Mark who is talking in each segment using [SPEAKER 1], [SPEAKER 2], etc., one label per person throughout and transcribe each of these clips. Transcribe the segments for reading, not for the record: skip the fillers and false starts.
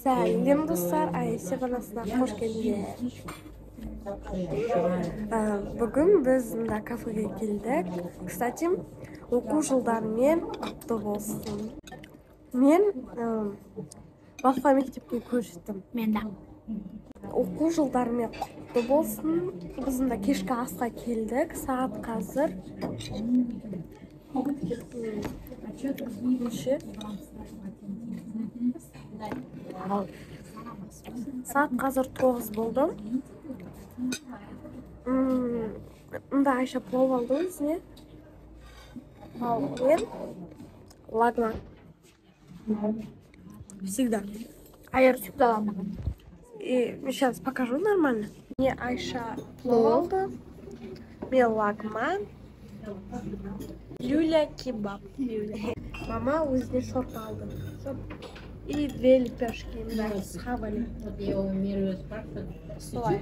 [SPEAKER 1] Сәлем, достар, Айша арнасына қош келдіңдер. Бүгін біз мында кафеге келдік. Кстати, оқу жылдарымен құтты болсын. Мен басқа мектепке көштім.
[SPEAKER 2] Мен де.
[SPEAKER 1] Оқу жылдарымен құтты болсын. Біз мында кешкі асқа келдік. Сағат қазір неше? Сағат қазір 9 болды. Мында Айша плов алды өзіне. Ал мен лагман. Всегда.
[SPEAKER 2] А я всегда лагман.
[SPEAKER 1] И сейчас покажу нормально. Мне Айша плов алды. Мен лагман. Юля кебаб. Мама өзіне шорпа алды. И две лепешки схавали. Солай.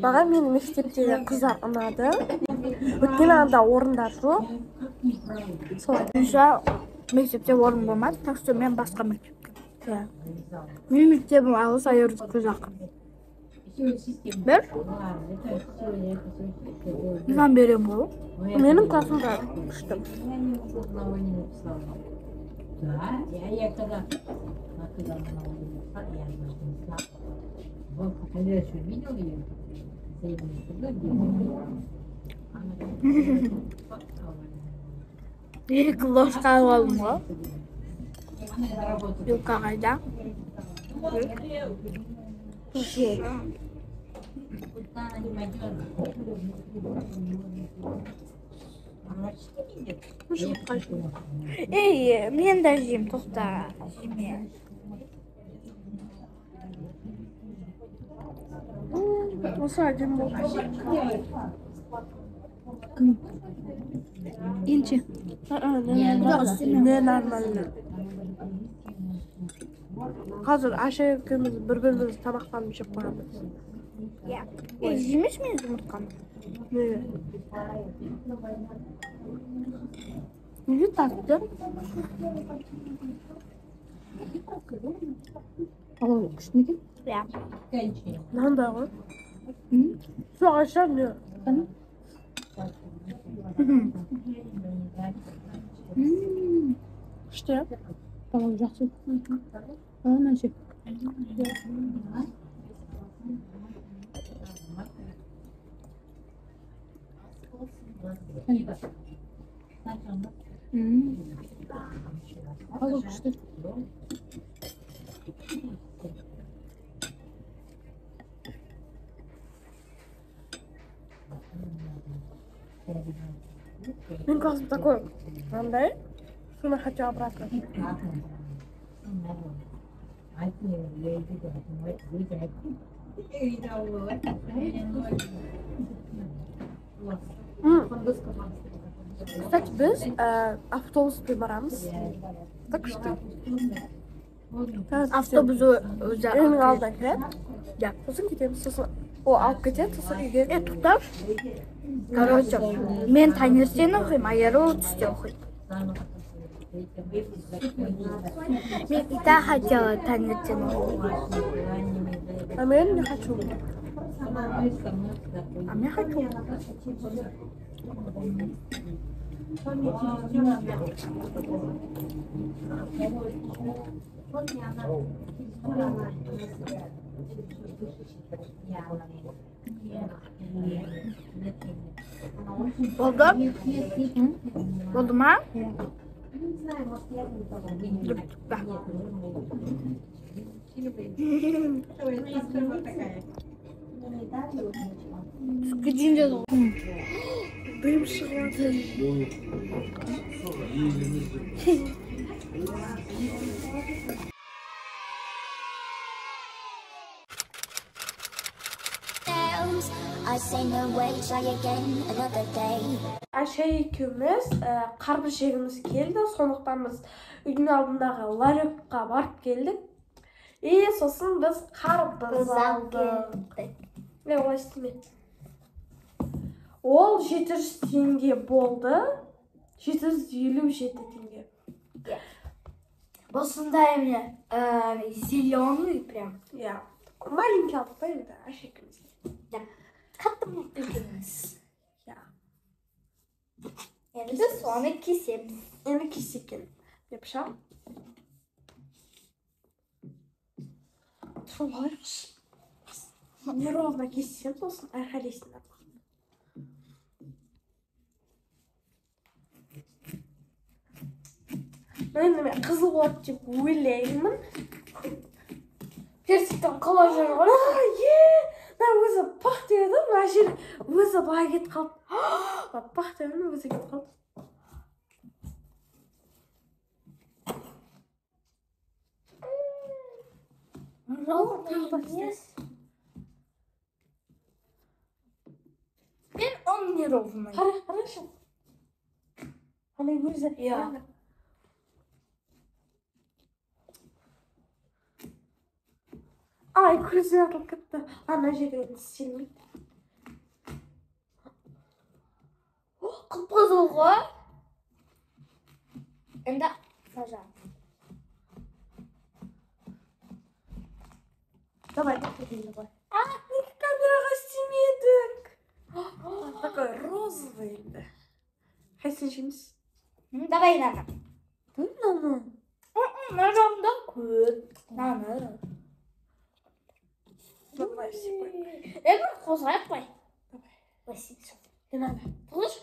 [SPEAKER 1] Маған менің мектептегі қыздар ұнады. Өйткені анда орындар жоқ. Солай.
[SPEAKER 2] Еще мектепте орын болмады, так что мен басқа мектепке.
[SPEAKER 1] Иә.
[SPEAKER 2] Менің мектебім алыс, Айырдікі жақын. Бір? Маған беремін ғой.
[SPEAKER 1] Менің классымда күшті.
[SPEAKER 3] Да, я когда она я вот, когда я еще видел ее,
[SPEAKER 2] Екі ложка алып алдым ғой. Вилка қайда? Ей, мен де жеймін, тоқта. Жеме.
[SPEAKER 1] Осы әдемі болды.
[SPEAKER 2] Енші.
[SPEAKER 1] Не нормально. Қазір Айша екеуміз бір-бірімізді тамақтанып жеп қоямыз.
[SPEAKER 2] Иә. Ей, жемеші мен жұмыртқаны.
[SPEAKER 1] Неге?
[SPEAKER 2] Неге татты?
[SPEAKER 3] Алау күшті ме екен?
[SPEAKER 2] Иә.
[SPEAKER 1] Мынандай ғой. Жоқ, Айша, не? Күшті, иә?
[SPEAKER 3] Палау жақсы. Ана ше. Палау күшті.
[SPEAKER 1] Менің классым такой мынандай, что я хочу обратно. Кстати, біз автобуспен барамыз. Так что
[SPEAKER 2] Автобус өзі
[SPEAKER 1] үйдің алдына кіреді.
[SPEAKER 2] Иә.
[SPEAKER 1] Сосын кетеміз, сосын о алып кетеді, сосын үйге.
[SPEAKER 2] Е, тоқташы. Короче, мен таңертең оқимын, Айару түсте оқиды. Мен и так хотела таңертең оқуға.
[SPEAKER 1] А мен не хочу.
[SPEAKER 2] А мен хочу. Болды? Болды ма? Түске дейін деді ғой.
[SPEAKER 1] Дым шығып жатыр.
[SPEAKER 4] I say no way, try again another day.
[SPEAKER 1] Айша екеуміз қарбыз жегіміз келді, сондықтан біз үйдің алдындағы ларекқа барып келдік. И сосын біз қарбыз алдық. Не, олай істеме. Ол 700 теңге болды. 757 теңге.
[SPEAKER 2] Осындай міне зеленый прям.
[SPEAKER 1] Иә. Маленький алдық та енді Айша екеуміз.
[SPEAKER 2] Да. Қатты үлкен емес.
[SPEAKER 1] Иә.
[SPEAKER 2] Енді біз соны кесеміз.
[SPEAKER 1] Енді кесе екен. Мен пышақ. Тұрып алайықшы. Неровно кессем, сосын айқайлайсыңдар. Енді мен қызыл болады деп ойлаймын.
[SPEAKER 2] Персиктің қылы жүр ғой.
[SPEAKER 1] Мына өзі пах деп еді, мына жер өзі былай кетіп қалды. Пах деп еді, өзі кетіп қалды.
[SPEAKER 2] Теперь он неровный.
[SPEAKER 1] Хорошо. Ана өзі.
[SPEAKER 2] Иә.
[SPEAKER 1] Ай, көзі атылып кетті. Ана жерде істелмейді.
[SPEAKER 2] Қып-қызыл ғой. Енді сажа.
[SPEAKER 1] Давай, давай. А, неге камераға істемедік? Такой розовый енді. Қайсысын жейміз?
[SPEAKER 2] Давай мынаны.
[SPEAKER 1] Мынаны.
[SPEAKER 2] Мына жағында көп. Мынаны.
[SPEAKER 1] Давай, все қой.
[SPEAKER 2] Енді қозғайық қой.
[SPEAKER 1] Давай.
[SPEAKER 2] 800.
[SPEAKER 1] Не надо.
[SPEAKER 2] Слышь?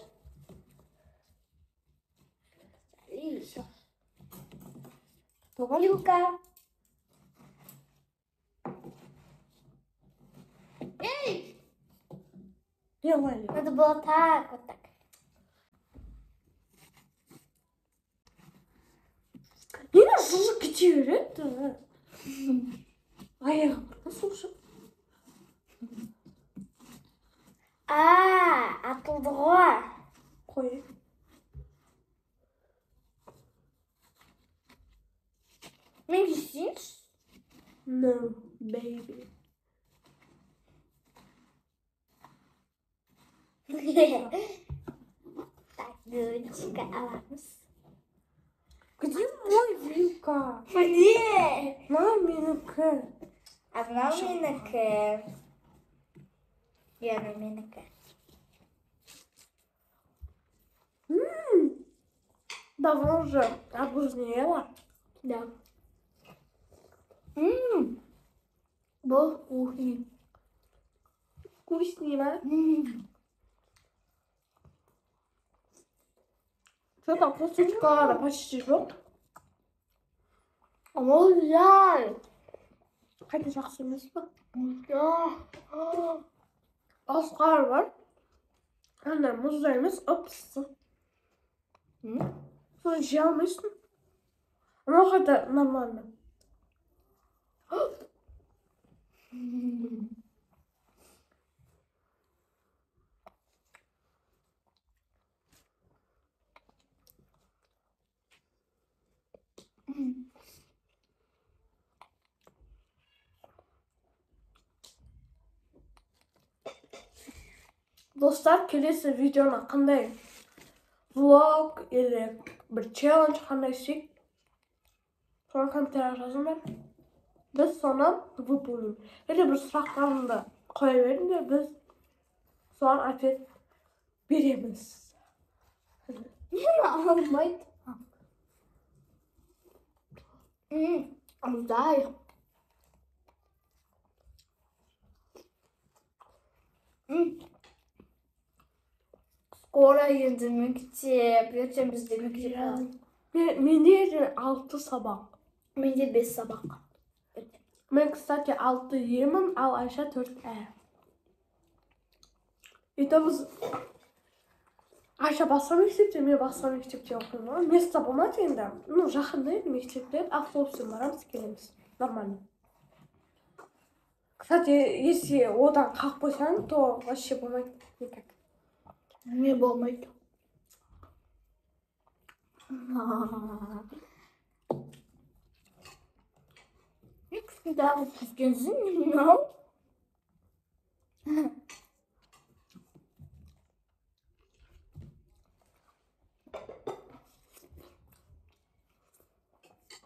[SPEAKER 1] И все.
[SPEAKER 2] Вилка. Эй!
[SPEAKER 1] Делали.
[SPEAKER 2] Надо было так, вот так.
[SPEAKER 1] Нені жылжып кете береді? Аяғы бар ма слушай?
[SPEAKER 2] А, атылды ғой.
[SPEAKER 1] Қой.
[SPEAKER 2] Мен кесейінші.
[SPEAKER 1] No, baby.
[SPEAKER 2] Так, вилочка аламыз.
[SPEAKER 1] Где мой вилка?
[SPEAKER 2] Міне.
[SPEAKER 1] Мына менікі.
[SPEAKER 2] А мынау менікі. Иә, мынау менікі.
[SPEAKER 1] Давно уже арбуз не ела.
[SPEAKER 2] Да. Бұл кухня.
[SPEAKER 1] Вкуснее, ма? Что там, косточка почти жоқ.
[SPEAKER 2] Мұздай.
[SPEAKER 1] Қайта жақсы емес па?
[SPEAKER 2] Мұздай.
[SPEAKER 1] Асқар бар. Ана мұздай емес, ып-ыстық. Соны жей алмайсың. Анау қайта нормально. Достар, келесі видеоны қандай влог или бір челлендж қандай істейік, соны комментарияға жазыңдар. Біз соны выполним. Или бір сұрақтарыңды қоя беріңдер, біз соған ответ береміз.
[SPEAKER 2] Нені алмайды? Мұздай. Скоро енді мектеп, ертең бізде мектеп.
[SPEAKER 1] Менде ертең 6 сабақ.
[SPEAKER 2] Менде 5 сабақ.
[SPEAKER 1] Мен, кстати, 6 емін, ал Айша 4 ә. И то біз Айша басқа мектепте, мен басқа мектепте оқимын ғой. Место болмады енді. Ну, жақында енді мектептен автобуспен барамыз, келеміз. Нормально. Кстати, если одан қалып қойсаң, то вообще болмайды никак.
[SPEAKER 2] Не болмайды. Не кішкентай қылып кескенсің, мынау?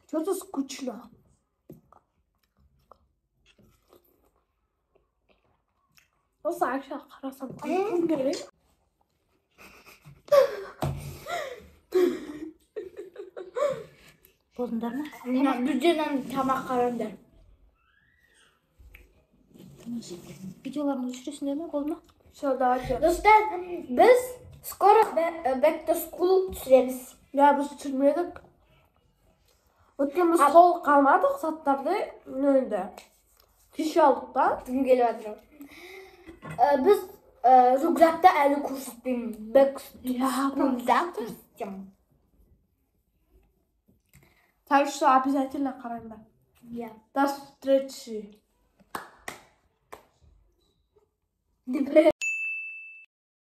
[SPEAKER 1] Что-то скучно. Осы Айша қарасам, күлкім келеді.
[SPEAKER 5] Болдыңдар ма?
[SPEAKER 2] Мына бізден тамақ қараңдар.
[SPEAKER 5] Видеоларыңды өшіресіңдер ме, болды ма?
[SPEAKER 1] Все, давайте.
[SPEAKER 2] Достар, біз скоро back to school түсіреміз.
[SPEAKER 1] Иә, біз түсірмедік. Өйткені біз толық алмадық заттарды, нөлді. Кеше алдық та.
[SPEAKER 2] Күн келіп жатыр. Біз рюкзакты әлі көрсетпеймін. Back to school'да көрсетемін.
[SPEAKER 1] Так что обязательно қараңдар.
[SPEAKER 2] Иә.
[SPEAKER 1] До встречи.
[SPEAKER 2] Деп.